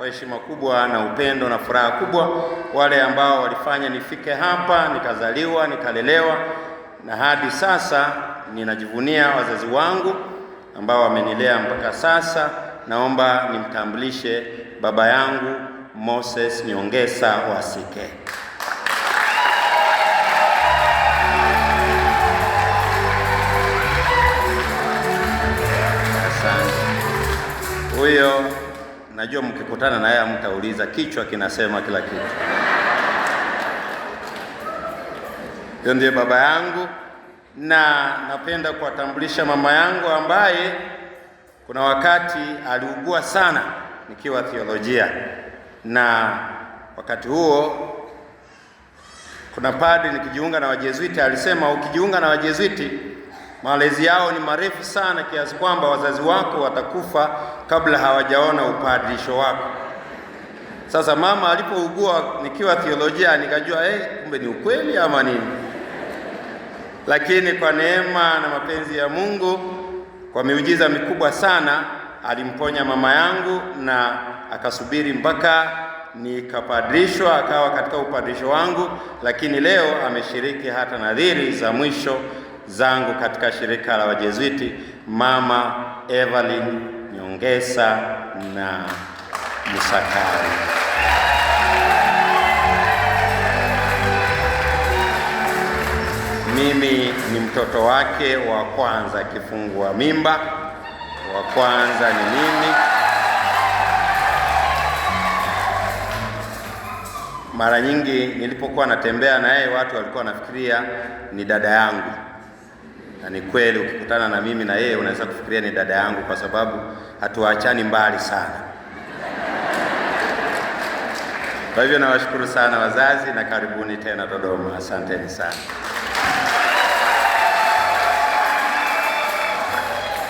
kwa heshima kubwa na upendo na furaha kubwa wale ambao walifanya nifike hapa, nikazaliwa, nikalelewa na hadi sasa ninajivunia wazazi wangu ambao wamenilea mpaka sasa. Naomba nimtambulishe baba yangu Moses Nyongesa Wasike. Asante. Huyo najua mkikutana naye hamtauliza, kichwa kinasema kila kitu. Huyo ndiye baba yangu, na napenda kuwatambulisha mama yangu ambaye kuna wakati aliugua sana nikiwa theolojia, na wakati huo kuna padri nikijiunga na Wajezuiti alisema, ukijiunga na Wajezuiti malezi yao ni marefu sana kiasi kwamba wazazi wako watakufa kabla hawajaona upadrisho wako. Sasa mama alipougua nikiwa theolojia, nikajua kumbe ni ukweli ama nini. Lakini kwa neema na mapenzi ya Mungu, kwa miujiza mikubwa sana alimponya mama yangu na akasubiri mpaka nikapadrishwa, akawa katika upadrisho wangu, lakini leo ameshiriki hata nadhiri za mwisho zangu katika shirika la Wajezuiti, Mama Evelyn Nyongesa na Musakali. Mimi ni mtoto wake wa kwanza, kifungua mimba wa kwanza ni mimi. Mara nyingi nilipokuwa natembea na yeye watu walikuwa wanafikiria ni dada yangu, na ni kweli, ukikutana na mimi na yeye unaweza kufikiria ni dada yangu kwa sababu hatuachani mbali sana. Kwa hivyo nawashukuru sana wazazi na karibuni tena Dodoma. Asanteni sana.